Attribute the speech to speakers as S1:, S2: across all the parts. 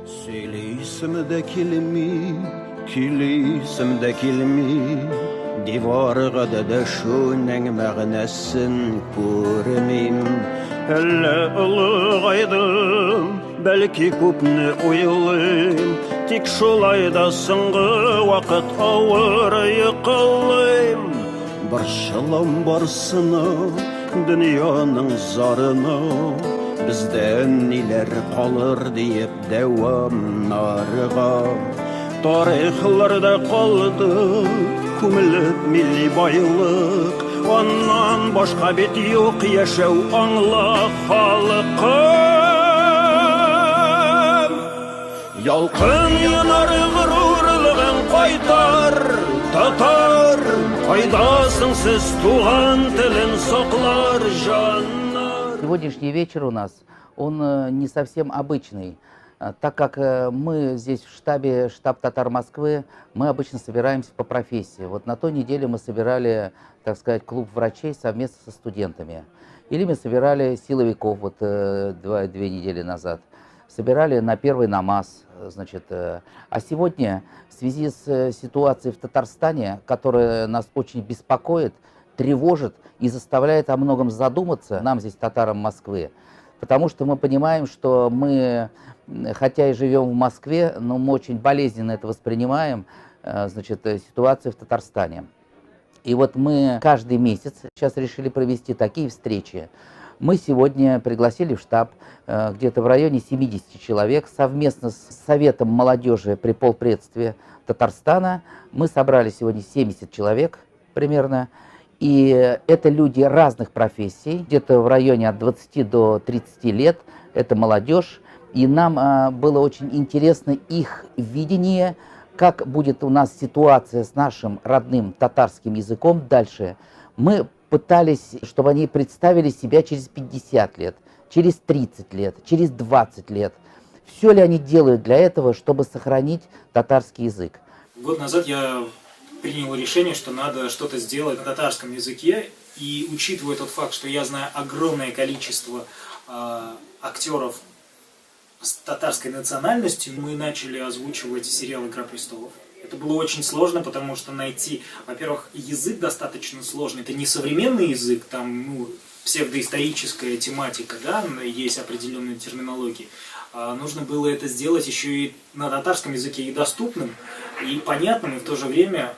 S1: Сөйлисем дә килми, көйлисем дә килми, Диварга да дәшүнең мәгънәсен күрмим. Әллә олыгайдым, бәлки күпне уйлыйм, Тик шулай да соңгы вакыт авыр йокылыйм. Борчылам барсына, дөньяның зарына, Бездән ниләр калыр диеп дәвамнарга. Тарихларда калды күмелеп милли байлык, Аннан башка бит юк яшәү аңла халыкым. Ялкын янар горурлыгың кайтар, татар, Кайдасың сез туган телен саклар җаннар.
S2: Сегодняшний вечер у нас, он э, не совсем обычный, э, так как э, мы здесь в штабе, штаб Татар Москвы, мы обычно собираемся по профессии. Вот на той неделе мы собирали, так сказать, клуб врачей совместно со студентами. Или мы собирали силовиков вот два, две недели назад собирали на первый намаз. Значит, а сегодня в связи с ситуацией в Татарстане, которая нас очень беспокоит, тревожит и заставляет о многом задуматься, нам здесь, татарам Москвы, потому что мы понимаем, что мы, хотя и живем в Москве, но мы очень болезненно это воспринимаем, значит, ситуацию в Татарстане. И вот мы каждый месяц сейчас решили провести такие встречи. Мы сегодня пригласили в штаб где-то в районе 70 человек совместно с Советом молодежи при полпредстве Татарстана. Мы собрали сегодня 70 человек примерно. И это люди разных профессий, где-то в районе от 20 до 30 лет, это молодежь. И нам было очень интересно их видение, как будет у нас ситуация с нашим родным татарским языком дальше. Мы пытались, чтобы они представили себя через 50 лет, через 30 лет, через 20 лет. Все ли они делают для этого, чтобы сохранить татарский язык?
S3: Год назад я принял решение, что надо что-то сделать на татарском языке. И учитывая тот факт, что я знаю огромное количество актеров с татарской национальностью, мы начали озвучивать сериал «Игра престолов». Это было очень сложно, потому что найти, во-первых, язык достаточно сложный. Это не современный язык, там, ну, псевдоисторическая тематика, да, есть определенные терминологии. А нужно было это сделать еще и на татарском языке и доступным, и понятным, и в то же время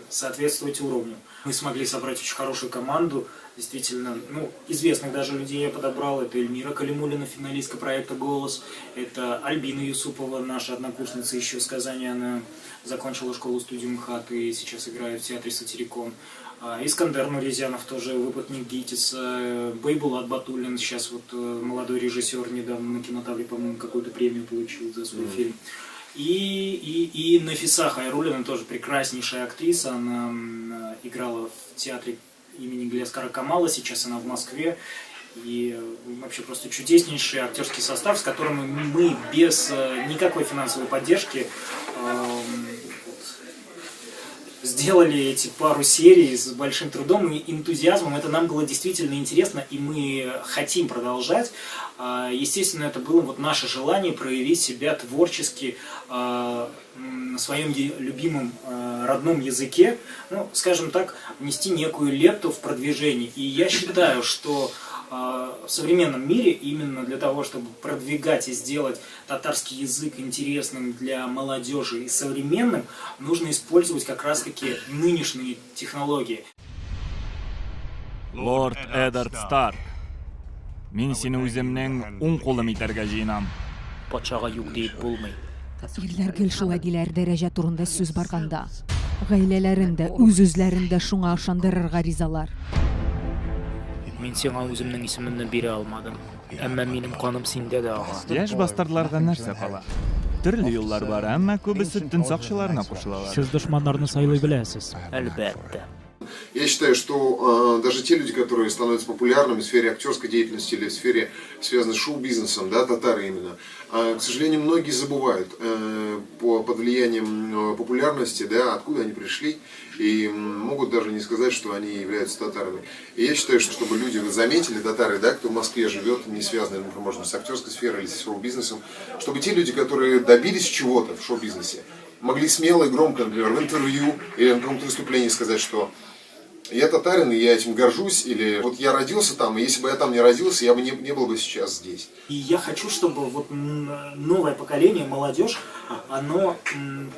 S3: соответствовать уровню. Мы смогли собрать очень хорошую команду, действительно, ну, известных даже людей я подобрал. Это Эльмира Калимуллина, финалистка проекта «Голос», это Альбина Юсупова, наша однокурсница еще с Казани, она закончила школу-студию МХАТ и сейчас играет в театре «Сатирикон». Искандер Нуризянов, тоже выпускник ГИТИСа, Байбулат Батуллин, сейчас вот молодой режиссер, недавно на Кинотавре, по-моему, какую-то премию получил за свой фильм. И Нафиса Хайруллина, тоже прекраснейшая актриса, она играла в театре имени Галиаскара Камала, сейчас она в Москве. И вообще просто чудеснейший актерский состав, с которым мы без никакой финансовой поддержки сделали эти пару серий с большим трудом и энтузиазмом. Это нам было действительно интересно, и мы хотим продолжать. Естественно, это было вот наше желание проявить себя творчески на своем любимом родном языке, ну, скажем так, внести некую лепту в продвижение. И я считаю, что в современном мире именно для того, чтобы продвигать и сделать татарский язык интересным для молодежи и современным, нужно использовать как раз-таки нынешние технологии.
S4: Лорд Эддард Старк, мин сине үземнең уң кулым итәргә җыенам.
S5: Патшага юк диеп булмый.
S6: Ирләр гел шулай диләр дәрәҗә турында сүз барганда. Гаиләләрен дә, үз-үзләрен дә шуңа ышандырырга ризалар.
S5: Мин сиңа үземнең исемемне бирә алмадым, әмма минем каным синдә дә ага.
S4: Яшь бастардларга нәрсә кала? Төрле юллар бар, әмма күбесе төн сакчыларына кушылалар.
S7: Сез дошманнарны сайлый беләсез.
S5: Әлбәттә.
S7: Я считаю, что даже те люди, которые становятся популярными в сфере актерской деятельности или в сфере, связанной с шоу-бизнесом, да, татары именно, к сожалению, многие забывают под влиянием популярности, да, откуда они пришли, и могут даже не сказать, что они являются татарами. И я считаю, что чтобы люди заметили, татары, да, кто в Москве живет, не связанные, например, может быть, с актерской сферой или с шоу-бизнесом, чтобы те люди, которые добились чего-то в шоу-бизнесе, могли смело и громко, например, в интервью или на каком-то выступлении сказать, что я татарин, и я этим горжусь, или вот я родился там, и если бы я там не родился, я бы не был бы сейчас здесь.
S3: И я хочу, чтобы вот новое поколение, молодежь, оно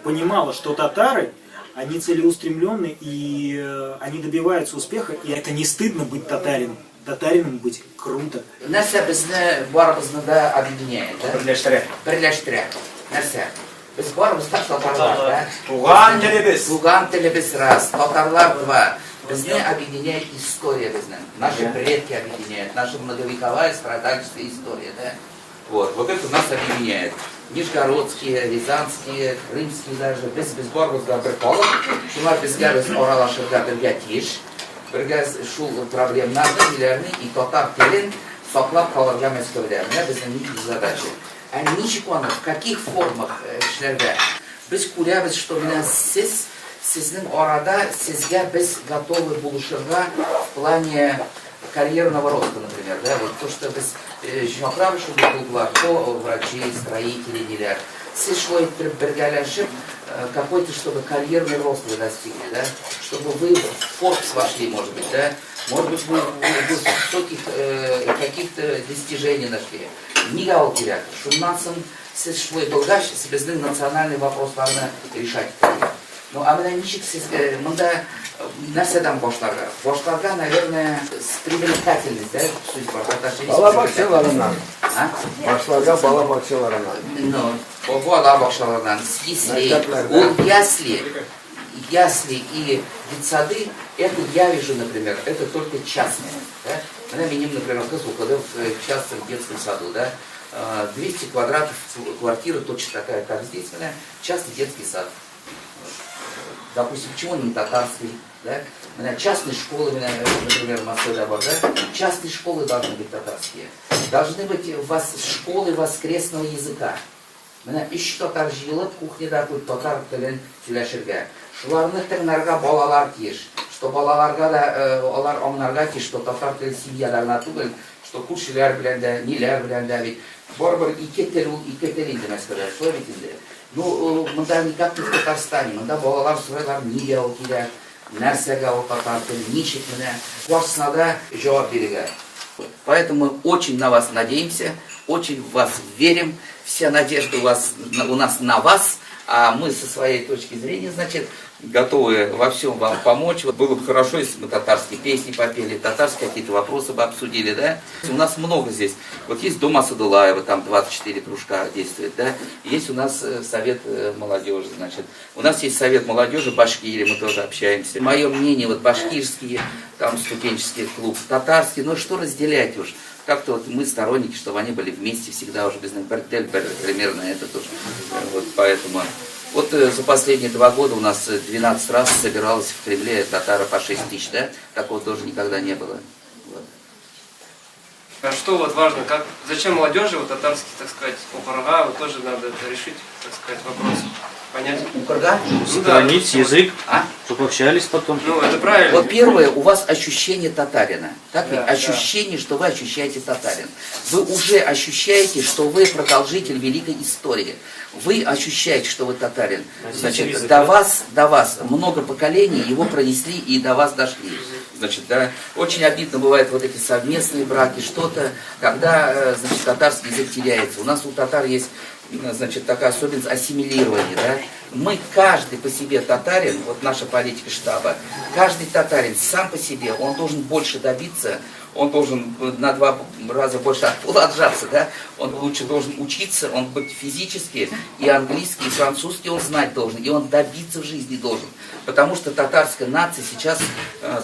S3: понимало, что татары, они целеустремленны, и они добиваются успеха, и это не стыдно быть татарином. Татарином быть круто.
S2: Нәрсә безне барыбызны да объединяет, да?
S8: Берләштерә.
S2: Берләштерә. Нәрсә? Без барыбыз да татарлар, да?
S8: Туган телебез.
S2: Туган телебез раз, татарлар два. Безне объединяет история безнең. Наши предки объединяют, наша многовековая страдальческая история, да? Вот, вот это нас объединяет. Нижегородские, Рязанские, Крымские даже. Без барыбыз да бер халык. Шулар безгә без аралашырга бергә тиеш. Бергә шул проблемнарны, ниләрне и татар телен саклап калырга Мәскәүдә. Менә безнең нинди задача. Ә ничек аны, в каких формах эшләргә? Без күрәбез, что менә сез, сезнең арада сезгә без готовы булышырга в плане карьерного роста, например, да, вот то, что без чакырабыз шундый клублар, то врачи, строители, ниләр. Сез шулай иттереп бергәләшеп, какой-то, чтобы карьерный рост вы достигли, да, чтобы вы в Forbes вошли, может быть, да, может быть, вы высоких каких-то достижений нашли. Нигә ул кирәк? Шуннан соң сез шулай булгач, безнең национальный вопросларны решать итәргә. Ну, а менә ничек сез монда нәрсәдән башларга? Башларга, наверное, с привлекательность, да, сүз бар. Татарча ничек
S9: Бала
S2: привлекательность?
S9: бакчаларыннан.
S2: А?
S9: Башларга бала бакчаларыннан.
S2: Ну, бала бакчаларыннан, с яслей.
S9: Мәктәпләрдә.
S2: Ул ясли, ясли и детсады, это я вижу, например, это только частные. Да? Менә минем, например, кыз укыды в частном детском саду, да? 200 квадратов квартира точно такая, как здесь, менә, частный детский сад. Допустим, почему он не татарский, да? Менә частные школы, менә, например, в Москве, да, бар, да? Частные школы должны быть татарские. Должны быть школы воскресного языка. Менә өч татар җыелып, кухняда күп татар телен сөйләшергә. Шуларны тыңларга балалар тиеш. Что балаларга да алар аңларга тиеш, что татар теле семьяларына түгел, что күршеләр белән дә, ниләр белән дә бит. Барыбер ике тел ул ике тел инде Мәскәүдә, шулай бит инде. Ну, монда никак не в Татарстане, монда балалар сорыйлар, нигә ул кирәк, нәрсәгә ул татар теле, ничек менә. Барысына да җавап бирергә. Поэтому мы очень на вас надеемся, очень в вас верим. Вся надежда у нас на вас, а мы со своей точки зрения, значит, готовы во всем вам помочь. Вот было бы хорошо, если бы мы татарские песни попели, татарские какие-то вопросы бы обсудили, да? У нас много здесь. Вот есть Дом Асадулаева, там 24 кружка действует, да? Есть у нас Совет молодежи, значит. У нас есть Совет молодежи Башкирии, мы тоже общаемся. Мое мнение, вот башкирский, там студенческий клуб, татарский, ну что разделять уж? Как-то вот мы сторонники, чтобы они были вместе всегда уже без примерно это тоже. Вот поэтому. Вот за последние 2 года у нас 12 раз собиралось в Кремле татары по 6 тысяч, да? Такого тоже никогда не было. Вот.
S10: А что вот важно, как, зачем молодежи вот татарский, так сказать, укырга, вот тоже надо это решить, так сказать, вопрос, понять.
S2: Укырга?
S10: Ну да.
S5: Сохранить язык,
S2: А?
S5: чтобы общались потом.
S10: Ну, это правильно.
S2: Вот первое, у вас ощущение татарина. Так ведь?
S10: Да,
S2: Ощущение, что вы ощущаете татарин. Вы уже ощущаете, что вы продолжитель великой истории. Вы ощущаете, что вы татарин.
S5: Носитель
S2: Значит,
S5: языка.
S2: до вас много поколений его пронесли и до вас дошли. Значит, да, очень обидно бывает вот эти совместные браки, что-то, когда, значит, татарский язык теряется. У нас у татар есть, значит, такая особенность ассимилирования, да. Мы каждый по себе татарин, вот наша политика штаба, каждый татарин сам по себе, он должен больше добиться, он должен на два раза больше от пола отжаться, да, он лучше должен учиться, он быть физически, и английский, и французский он знать должен, и он добиться в жизни должен, потому что татарская нация сейчас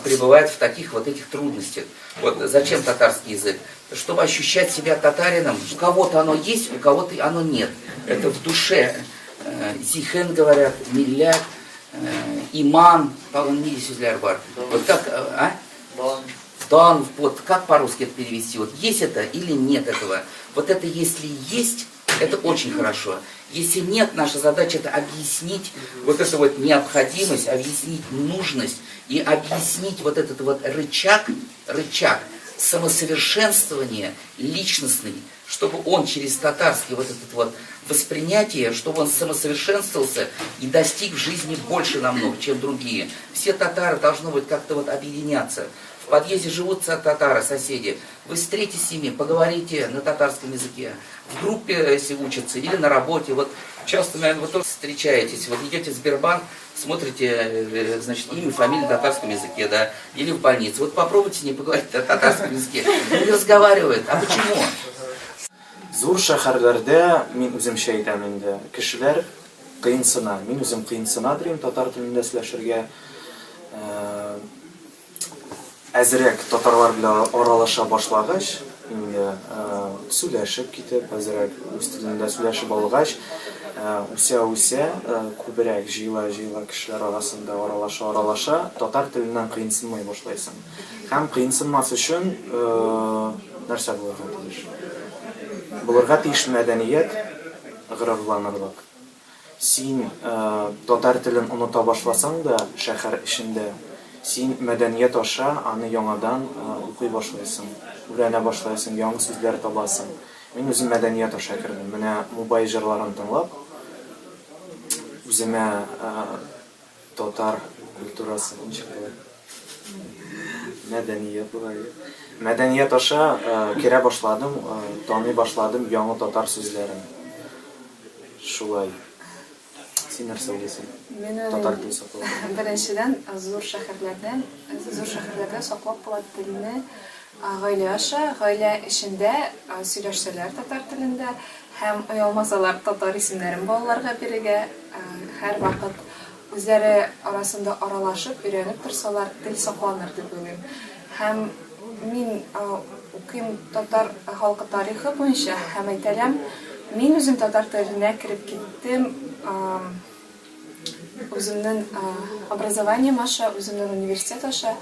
S2: пребывает в таких вот этих трудностях. Вот зачем татарский язык? Чтобы ощущать себя татарином, у кого-то оно есть, у кого-то оно нет. Это в душе. Зиһен говорят, милләт, Иман, тагын нинди сүзләр бар? Вот как, а? Дан, вот как по-русски это перевести? Вот есть это или нет этого? Вот это если есть, это очень хорошо. Если нет, наша задача это объяснить вот эту вот необходимость, объяснить нужность и объяснить вот этот вот рычаг, рычаг самосовершенствования личностный, чтобы он через татарский вот этот вот воспринятие, чтобы он самосовершенствовался и достиг в жизни больше намного, чем другие. Все татары должны быть как-то вот объединяться. В подъезде живут татары, соседи. Вы встретитесь с ними, поговорите на татарском языке. В группе, если учатся, или на работе. Вот часто, наверное, вы тоже встречаетесь. Вот идете в Сбербанк, смотрите, значит, имя, фамилию на татарском языке, да, или в больнице. Вот попробуйте с ней поговорить на татарском языке. Не разговаривают. А почему?
S8: Зур шәһәрләрдә, мин үземчә әйтәм инде, кешеләр кыенсына. Мин үзем кыенсына дим татар телендә сөйләшергә. Әзрәк татарлар белән аралаша башлагач, инде сөйләшеп китеп, әзрәк үз телендә сөйләшеп алгач, үсә-үсә, күбрәк җыела-җыела кешеләр арасында аралаша аралаша, татар теленнән кыенсынмый башлайсың. Һәм кыенсынмас өчен нәрсә булырга тиеш? Булырга тиеш мәдәният, горурланырлык. Син татар телен оныта башласаң да, шәһәр эчендә, син мәдәният аша аны яңадан укый башлыйсың, өйрәнә башлыйсың, яңа сүзләр табасың. Мин үзем мәдәният аша кердем. Менә Мубай җырларын тыңлап, үземә татар культурасы ничек була? Мәдәният була. Мәдәният аша керә башладым, таный башладым яңа татар сүзләрен. Шулай. Син нәрсә уйлыйсың?
S11: Мин
S8: Татар телен саклау.
S11: Беренчедән, зур шәһәрләрдә саклап була телне гаилә аша, гаилә эчендә сөйләшсәләр татар телендә һәм оялмасалар татар исемнәрен балаларга бирергә, һәрвакыт үзләре арасында аралашып, өйрәнеп торсалар, тел сакланыр дип уйлыйм. Һәм мин укыйм татар халкы тарихы буенча һәм әйтәләм, мин үзем татар теленә кереп киттем үземнең образованием аша, үземнең университет аша.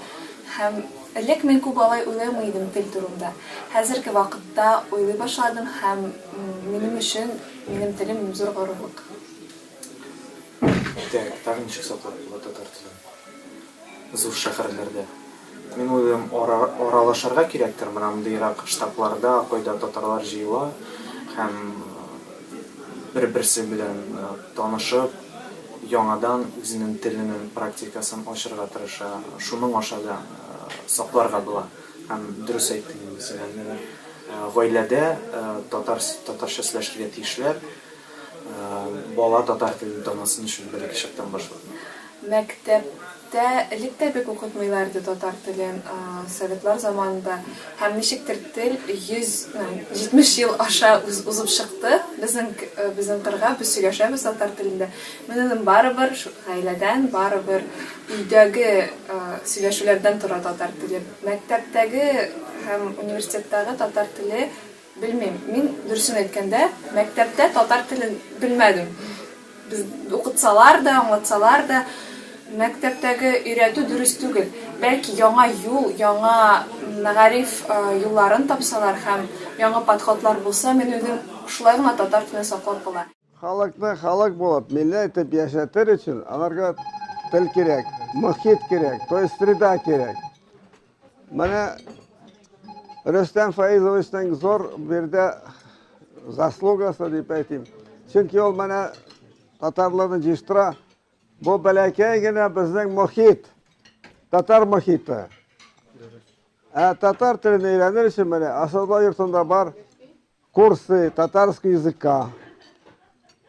S11: Һәм элек мин күп алай уйламый идем тел турында. Хәзерге вакытта уйлый башладым һәм минем өчен минем телем зур горурлык.
S8: Так, тагын ничек саклап була татар телен зур шәһәрләрдә? Мин уйлыйм, аралашырга кирәктер менә мондыйрак штабларда, кайда татарлар җыела һәм бер-берсе белән танышып, яңадан үзенең теленең практикасын ачырга тырыша. Шуның аша да сакларга була. Һәм дөрес әйттең инде син, Әлмира. Гаиләдә татар татарча сөйләшергә тиешләр. Бала татар телен танысын өчен бәләкәй чактан башлап.
S11: Мәктәптә элек тә бик укытмыйлар иде татар телен, советлар заманында. Һәм ничектер тел 170 ел аша узып чыкты безнең кырга, без сөйләшәбез татар телендә. Мин уйлыйм, барыбер гаиләдән, барыбер өйдәге сөйләшүләрдән тора татар теле. Мәктәптәге һәм университеттагы татар теле, белмим. Мин, дөресен әйткәндә, мәктәптә татар телен белмәдем. Без укытсалар да, аңлатсалар да, мәктәптәге өйрәтү дөрес түгел. Бәлки яңа юл, яңа мәгариф юлларын тапсалар һәм яңа подходлар булса, мин уйлыйм, шулай гына татар телен саклап була.
S9: Халыкны халык булып, милләт итеп яшәтер өчен аларга тел кирәк, мохит кирәк, то есть среда кирәк. Менә Рөстәм Фаизовичның зур бирдә заслугасы дип әйтим. Чөнки ул менә татарларны җыештыра. Бу бәләкәй генә безнең мохит, татар мохиты. Ә татар телен өйрәнер өчен менә Асылбай йортында бар курсы татарского языка.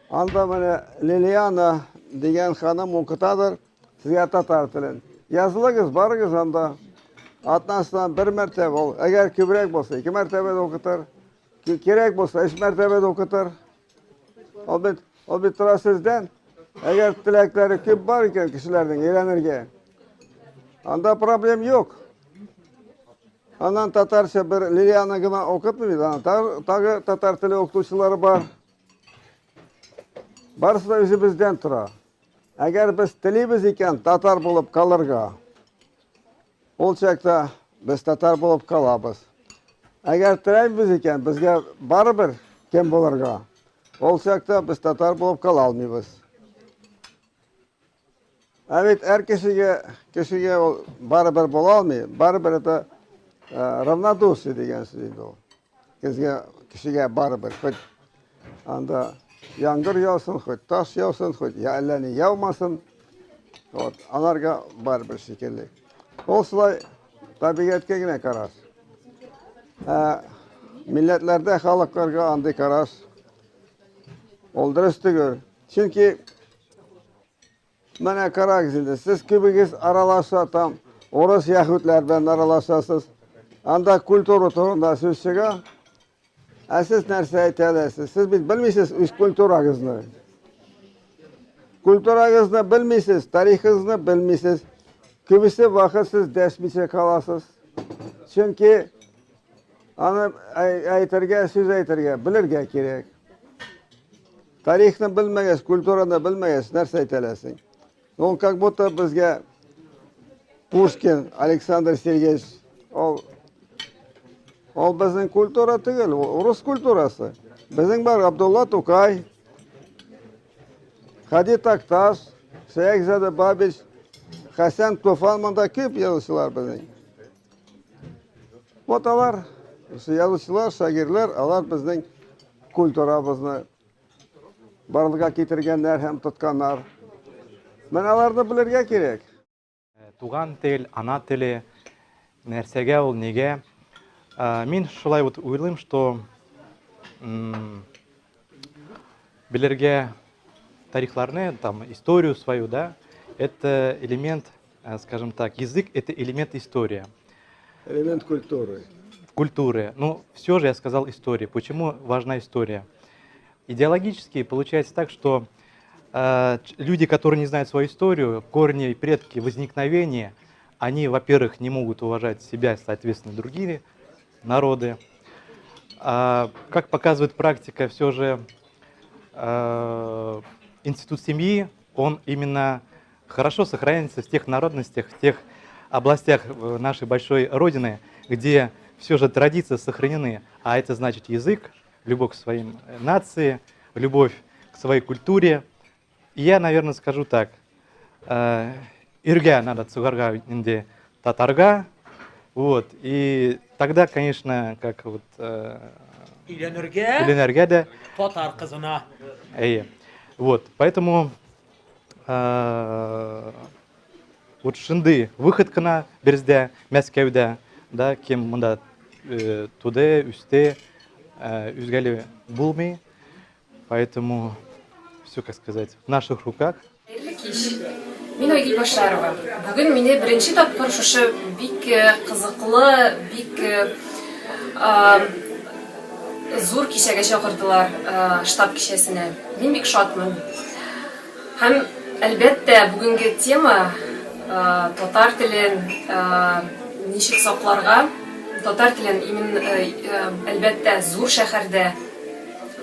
S9: Анда менә Лилиана дигән ханым укытадыр сезгә татар телен. Язылыгыз, барыгыз анда. Атнасына бер мәртәбә ул. Әгәр күбрәк булса, ике мәртәбә дә укытыр. Кирәк булса, өч мәртәбә дә укытыр. Ул бит тора сездән. Әгәр теләкләре күп бар икән кешеләрнең өйрәнергә. Анда проблем юк. Аннан татарча бер Лилиана гына укытмый бит, анда тагы татар теле укытучылары бар. Барысы да үзебездән тора. Әгәр без телибез икән татар булып калырга, ул чакта без татар булып калабыз. Әгәр теләмибез икән, безгә барыбер кем булырга, ул чакта без татар булып кала алмыйбыз. Ә бит һәр кешегә, кешегә ул барыбер була алмый, барыбер это э, равнодушие дигән сүз инде ул. Безгә кешегә барыбер, хоть анда яңгыр яусын, хоть таш яусын, хоть я әллә ни яумасын. Вот, аларга барыбер шикелле. Ул шулай табигатькә генә караш. Ә милләтләрдә халыкларга андый караш ул дөрес түгел. Чөнки Менә карагыз инде, сез күбегез аралаша там, урыс яһүдләр белән аралашасыз. Анда культура турында сүз чыга. Ә сез нәрсә әйтә аласыз? Сез бит белмисез үз культурагызны. Культурагызны белмисез, тарихыгызны белмисез. Күбесе вакыт сез дәшмичә каласыз. Чөнки аны әйтергә, сүз әйтергә, белергә кирәк. Тарихны белмәгәч, культураны белмәгәч, нәрсә әйтә аласың? Ул как будто безгә Пушкин, Александр Сергеевич, ул ул безнең культура түгел, ул урыс культурасы. Безнең бар Абдулла Тукай, Хади Такташ, Шәехзада Бабич, Хәсән Туфан монда күп язучылар безнең. Вот алар, язучылар, шагыйрьләр, алар безнең культурабызны барлыкка китергәннәр һәм тотканнар. Менә аларны белергә кирәк.
S12: Э, туган тел, ана теле, нәрсәгә ул, нигә? Э, мин шулай вот уйлыйм, что белергә тарихларны, там, историю свою, да, это элемент, э, скажем так, язык – это элемент истории.
S9: Элемент культуры.
S12: Культуры. Ну, все же я сказал истории. Почему важна история? Идеологически получается так, что э, люди, которые не знают свою историю, корни, предки, возникновения, они, во-первых, не могут уважать себя, соответственно, другие народы. А, как показывает практика, все же э, институт семьи, он именно хорошо сохраняется в тех народностях, в тех областях э, нашей большой Родины, где все же традиции сохранены, а это значит язык, любовь к своей э, нации, любовь к своей культуре. И я, наверное, скажу так. Э, иргә надо чыгарга инде татарга. Вот. И тогда, конечно, как вот...
S13: Өйләнергә.
S12: Өйләнергә дә.
S13: Татар кызына.
S12: Әйе. Вот. Поэтому э, вот шундый выход кына бездә Мәскәүдә, да, кем монда э, туды, үсте, э, үзгәле булмый. Поэтому все, как сказать, в наших руках.
S11: Хәерле кич. Мин Айгөл Башарова. Бүген мине беренче тапкыр шушы бик э, кызыклы, бик э, зур кичәгә чакырдылар, э, штаб кичәсенә. Мин бик шатмын. Һәм, әлбәттә, бүгенге тема татар телен ничек сакларга, татар телен именно, әлбәттә, зур шәһәрдә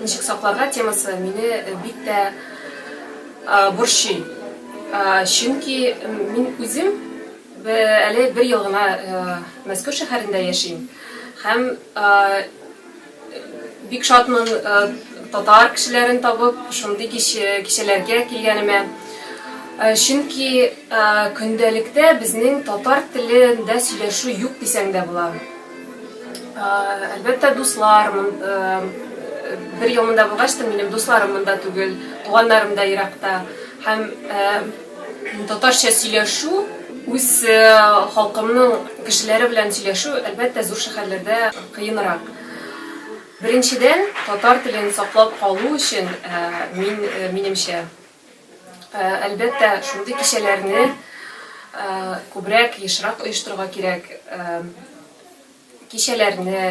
S11: ничек сакларга темасы мине бик тә борчый. Чөнки мин үзем әле бер ел гына Мәскәү шәһәрендә яшим. Һәм Бик шатмын татар кешеләрен табып, шундый кичәләргә килгәнемә. Чөнки көндәлектә безнең татар телендә сөйләшү юк дисәң дә була. Әлбәттә, дуслар, бер ел монда булгач та, минем дусларым монда түгел, туганнарым да еракта. Һәм Татарча сөйләшү, үз халкымның кешеләре белән сөйләшү, әлбәттә, зур шәһәрләрдә кыенрак. Беренчедән, татар телен саклап калу өчен, мин, минемчә, әлбәттә, шундый кичәләрне күбрәк, ешрак оештырырга кирәк. Кичәләрне,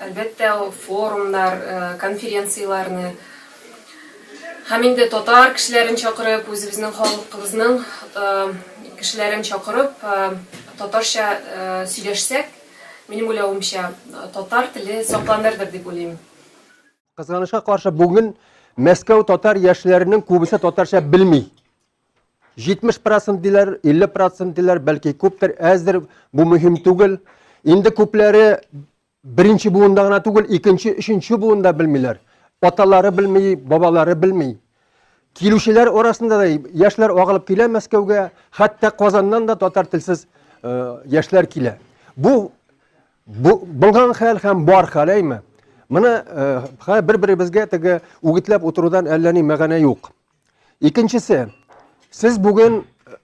S11: әлбәттә, форумнар, конференцияләрне һәм инде татар кешеләрен чакырып, үзебезнең халкыбызның кешеләрен чакырып, татарча сөйләшсәк, минем уйлавымча, татар теле сакланырдыр дип уйлыйм.
S14: Кызганычка каршы, бүген Мәскәү татар яшьләренең күбесе татарча белми. 70 процент диләр, 50 процент диләр, бәлки күптер, әздер, бу мөһим түгел. Инде күпләре беренче буында гына түгел, икенче, өченче буында белмиләр. Аталары белми, бабалары белми. Килүчеләр арасында да яшьләр агылып килә Мәскәүгә, хәтта Казаннан да татар телсез э, яшьләр килә. Бу бу булган хәл һәм бар хәл, әйме? Моны э, бер-беребезгә теге үгетләп утырудан әллә ни мәгънә юк. Икенчесе, сез бүген э,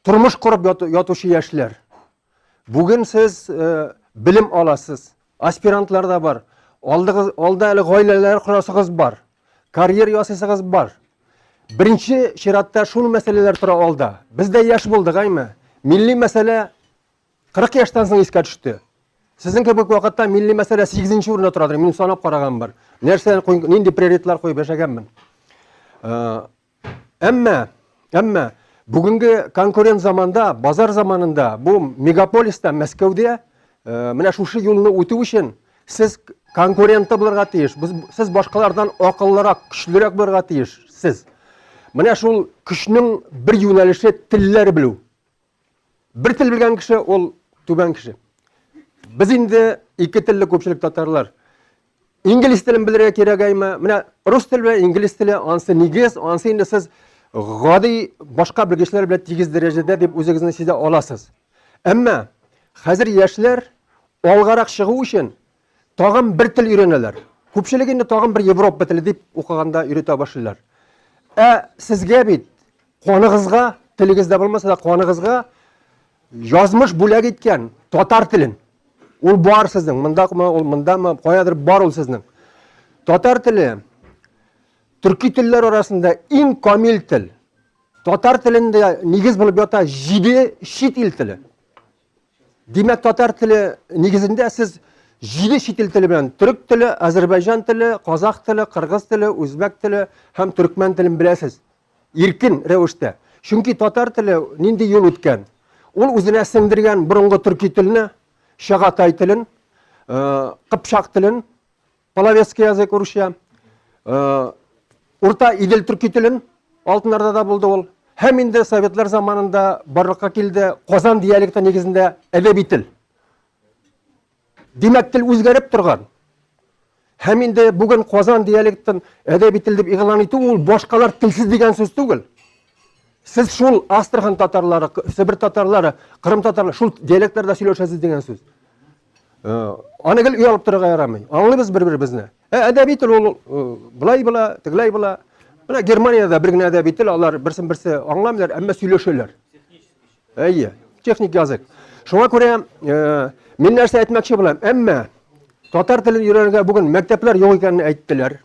S14: тормыш корып ятучы яшьләр. Бүген сез э, белем аласыз, аспирантлар да бар. Алдыгыз, алда әле гаиләләр корасыгыз бар. Карьер ясыйсыгыз бар. Беренче чиратта шул мәсьәләләр тора алда. Без дә яшь булдык, әйме? Милли мәсьәлә 40 яшьтән соң искә төште. Сезнең кебек вакытта милли мәсьәлә 8 урында торадыр. Мин санап караган бар. Нәрсә нинди приоритетлар куеп яшәгәнмен. Э, әмма, әмма бүгенге конкурент заманда, базар заманында, бу мегаполиста, Мәскәүдә э, менә шушы юлны үтү өчен сез конкуренты булырга тиеш. Сез башкалардан акыллырак, көчлерәк булырга тиеш сез. Менә шул көчнең бер юнәлеше телләр белү. Бер тел белгән кеше ул түбән кеше. Без инде ике телле күпчелек татарлар. Инглиз телен белергә кирәк әйме? Менә рус теле белән инглиз теле ансы нигез, ансы инде сез гади башка белгечләр белән тигез дәрәҗәдә дип үзегезне сизә аласыз. Әмма хәзер яшьләр алгарак чыгу өчен тагын бер тел өйрәнәләр. Күпчелек инде тагын бер Европа теле дип укыганда өйрәтә башлыйлар. Ә сезгә бит Каныгызга, телегездә булмаса да каныгызга язмыш бүләк иткән татар телен. Ул бар сезнең, мондамы, ул мондамы, каядыр бар ул сезнең. Татар теле төрки телләр арасында иң камил тел. Татар телендә нигез булып ята 7 чит ил теле. Димәк, татар теле нигезендә сез 7 чит ил теле белән төрек теле, азербайҗан теле, казах теле, кыргыз теле, үзбәк теле һәм төркмән телен беләсез. Иркен рәвештә. Чөнки татар теле нинди юл үткән? Ул үзенә сеңдергән борынгы төрки телне, чагатай телен, э, кыпчак телен, половецкий язык урысча, э, Урта Идел төрки телен, Алтын Ордада булды ул. Һәм инде советлар заманында барлыкка килде Казан диалекты нигезендә әдәби тел. Димәк, тел үзгәреп торган. Һәм инде бүген Казан диалектын әдәби тел дип игълан итү ул башкалар телсез дигән сүз түгел. Сез шул Астрахань татарлары, Себер татарлары, Кырым татарлары шул диалектларда сөйләшәсез дигән сүз. Э, аны гел оялып торырга ярамый. Аңлыйбыз бер-беребезне. Ә әдәби тел ул э, былай була, тегеләй була. Менә Германиядә бер генә әдәби тел, алар берсен-берсе аңламыйлар, әмма сөйләшәләр. Әйе, техник язык. Шуңа күрә э, мин нәрсә әйтмәкче булам? Әмма татар телен өйрәнергә бүген мәктәпләр юк икәнен әйттеләр.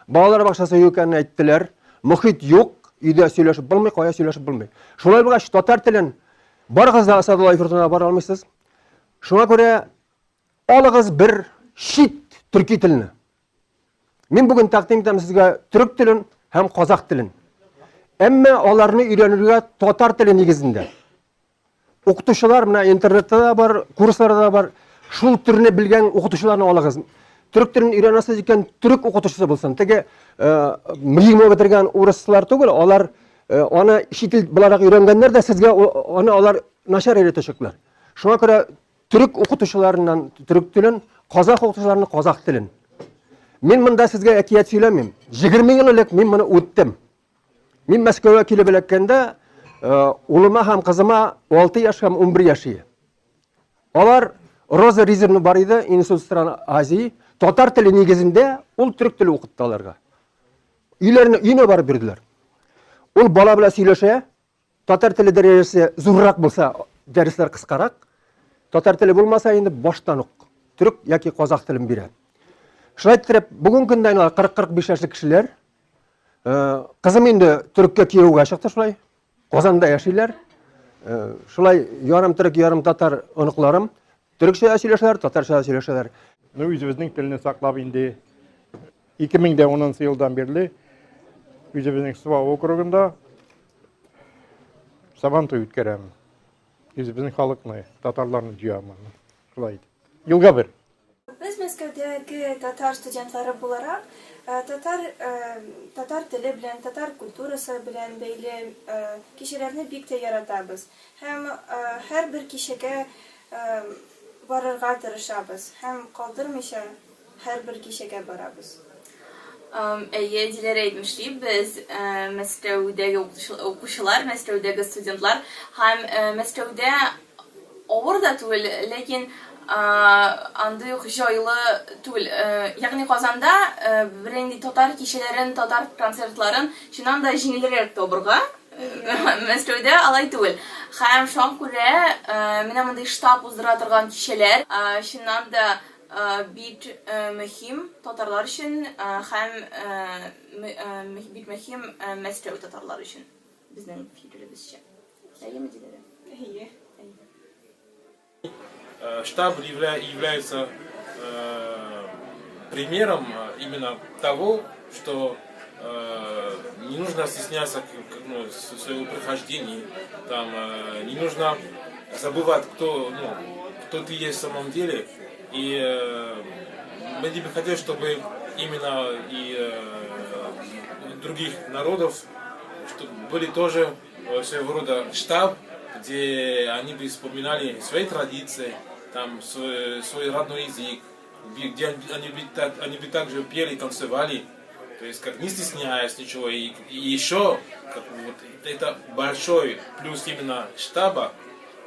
S14: Балалар бакчасы юк икәнен әйттеләр. Мохит юк, өйдә сөйләшеп булмый, кая сөйләшеп булмый. Шулай булгач, татар телен барыгыз да Асадулла йортына бара алмыйсыз. Шуңа күрә алыгыз бер чит төрки телне. Мин бүген тәкъдим итәм сезгә төрек телен һәм казах телен. Әмма аларны өйрәнергә татар теле нигезендә. Укытучылар менә интернетта да бар, курсларда да бар. Шул төрне белгән укытучыларны алыгыз. Төрек телен өйрәнәсез икән, төрек укытучысы булсын. Теге э, миңе бетергән урыслар түгел, алар э, аны чит ил буларак өйрәнгәннәр дә сезгә аны алар начар өйрәтәчәкләр. Шуңа күрә Төрек укытучыларыннан төрек телен, казах укытучыларыннан казах телен. Мин монда сезгә әкият сөйләмим. 20 ел элек мин моны үттем. Мин Мәскәүгә килеп эләккәндә, э, улыма һәм кызыма 6 яшь һәм 11 яшь иде. Алар Роза Ризовна бар иде, Институт стран Азии, татар теле нигезендә ул төрек теле укытты аларга. Өйләренә, өенә барып бирделәр. Ул бала белән сөйләшә, Татар теле дәрәҗәсе зуррак булса, дәресләр кыскарак. Татар теле булмаса, инде баштан ук төрек яки казах телен бирә. Шулай иттереп, бүгенге көндә инде 40-45 яшьлек кешеләр. Э, кызым инде төреккә кияүгә чыкты шулай. Казанда яшиләр. Э, шулай ярым төрек, ярым татар оныкларым. Төрекчә дә сөйләшәләр, татарча да сөйләшәләр.
S15: Ну, үзебезнең телне саклап инде 2010 елдан бирле үзебезнең Сва округында Сабантуй үткәрәм. Үзебезнең халыкны, татарларны җыямын. Шулай итеп. Елга бер.
S11: Без Мәскәү
S16: Мәскәүдәге татар студентлары буларак, татар татар теле белән, татар культурасы белән бәйле кичәләрне бик тә яратабыз. Һәм һәрбер кичәгә барырга тырышабыз һәм калдырмыйча һәрбер кичәгә барабыз.
S17: Әйе, Диләрә әйтмешли, без Мәскәүдәге укучылар, Мәскәүдәге студентлар һәм Мәскәүдә авыр да түгел, ләкин андый ук җайлы түгел. Ягъни Казанда бернинди татар кичәләрен, татар концертларын чыннан да җиңелрәк табырга. Мәскәүдә алай түгел. Һәм шуңа күрә менә мондый штаб уздыра торган кичәләр чыннан да бик мөһим татарлар өчен һәм бик мөһим Мәскәү татарлары өчен, безнең фикеребезчә. Әйеме, Диләрә?
S16: Әйе.
S18: Штаб является примером именно того, что не нужно стесняться, ну, своего прохождения, там, не нужно забывать, кто, ну, кто ты есть в самом деле. И мы бы хотели, чтобы именно и других народов, чтобы были тоже своего рода штаб, где они бы вспоминали свои традиции, там, свой родной язык, где они бы также пели, танцевали, то есть как не стесняясь ничего. И еще, как, вот, это большой плюс именно штаба,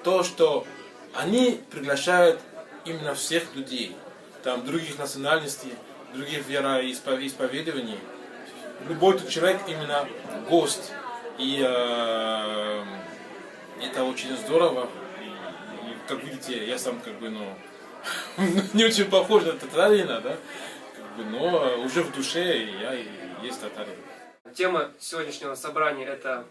S18: то, что они приглашают именно всех людей, там, других национальностей, других вероисповедований. Любой тут человек именно гость. И это очень здорово. И, как видите, я сам как бы, ну, не очень похож на татарина, да, как бы, но уже в душе я и есть татарин.
S10: Тема сегодняшнего собрания – это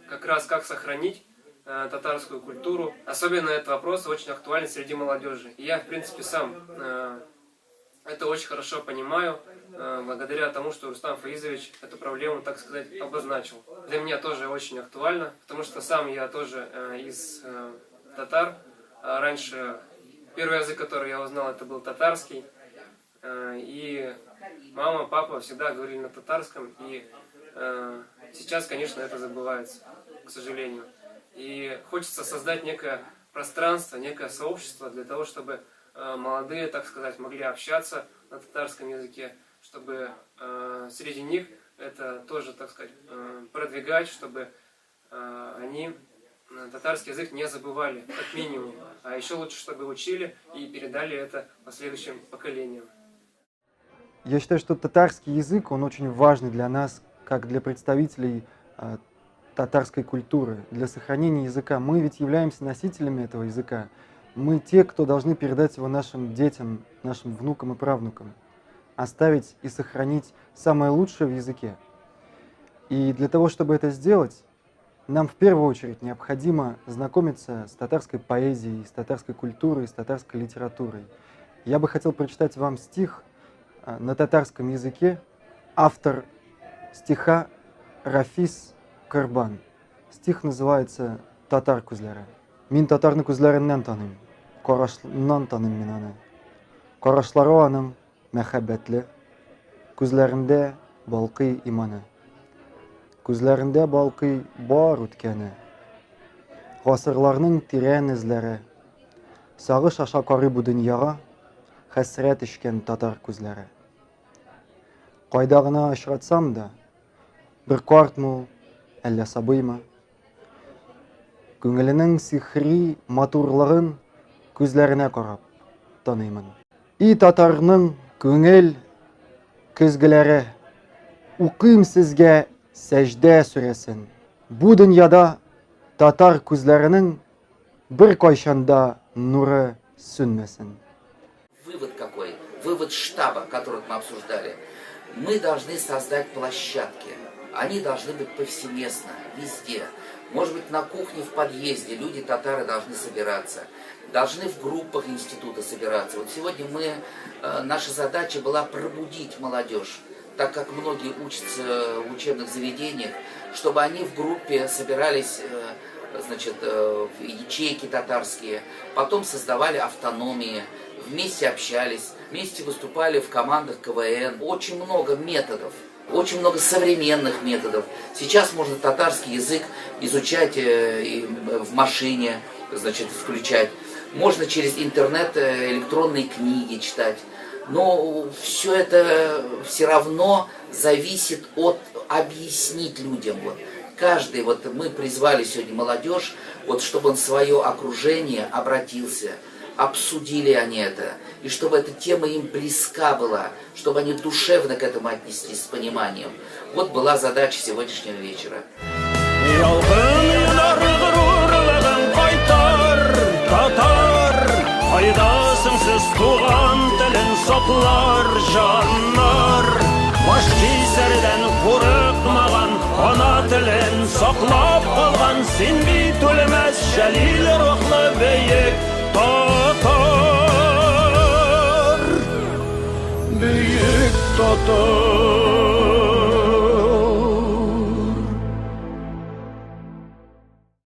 S10: как раз как сохранить татарскую культуру. Особенно этот вопрос очень актуален среди молодежи. И я, в принципе, сам это очень хорошо понимаю, благодаря тому, что Рустам Фаизович эту проблему, так сказать, обозначил. Для меня тоже очень актуально, потому что сам я тоже из татар. А раньше первый язык, который я узнал, это был татарский. И мама, папа всегда говорили на татарском, и сейчас, конечно, это забывается, к сожалению. И хочется создать некое пространство, некое сообщество для того, чтобы молодые, так сказать, могли общаться на татарском языке, чтобы среди них это тоже, так сказать, продвигать, чтобы они татарский язык не забывали, как минимум. А еще лучше, чтобы учили и передали это последующим поколениям.
S19: Я считаю, что татарский язык, он очень важный для нас, как для представителей татарской культуры, для сохранения языка. Мы ведь являемся носителями этого языка. Мы те, кто должны передать его нашим детям, нашим внукам и правнукам. Оставить и сохранить самое лучшее в языке. И для того, чтобы это сделать, нам в первую очередь необходимо знакомиться с татарской поэзией, с татарской культурой, с татарской литературой. Я бы хотел прочитать вам стих на татарском языке. Автор стиха Рафис Корбан. Стих называется «Татар күзләре». Мин татарны күзләреннән таныйм, карашыннан таныйм мин аны. Карашлары аның мәхәббәтле, күзләрендә балкый иманы. Күзләрендә балкый бар үткәне. Гасырларның тирән эзләре. Сагыш аша карый бу дөньяга, хәсрәт эчкән татар күзләре. Кайда гына очратсам да, бер картмы ул, әллә сабыймы, күңеленең сихри матурлыгын күзләренә карап таныймын. И татарның күңел көзгеләре, укыйм сезгә Сәҗдә сүрәсен. Бу дөньяда татар күзләренең беркайчан да нуры сүнмәсен.
S2: Вывод какой? Вывод штаба, который мы обсуждали. Мы должны создать площадки. Они должны быть повсеместно, везде. Может быть, на кухне в подъезде люди, татары, должны собираться. Должны в группах института собираться. Вот сегодня наша задача была пробудить молодежь, так как многие учатся в учебных заведениях, чтобы они в группе собирались, значит, в ячейки татарские, потом создавали автономии, вместе общались. Вместе выступали в командах КВН. Очень много методов, очень много современных методов. Сейчас можно татарский язык изучать в машине, значит, включать. Можно через интернет электронные книги читать. Но все это все равно зависит от объяснить людям. Вот. Каждый, вот мы призвали сегодня молодежь, вот чтобы он в свое окружение обратился, обсудили они это, и чтобы эта тема им близка была, чтобы они душевно к этому отнеслись с пониманием. Вот была задача сегодняшнего вечера.
S1: Ялкын янар горурлыгың кайтар, татар. Кайдасың сез туган телен саклар җаннар. Баш кисәрдән курыкмаган, ана телен саклап калган. Син бит үлмәс Җәлил рухлы бөек татар. Бөек татар.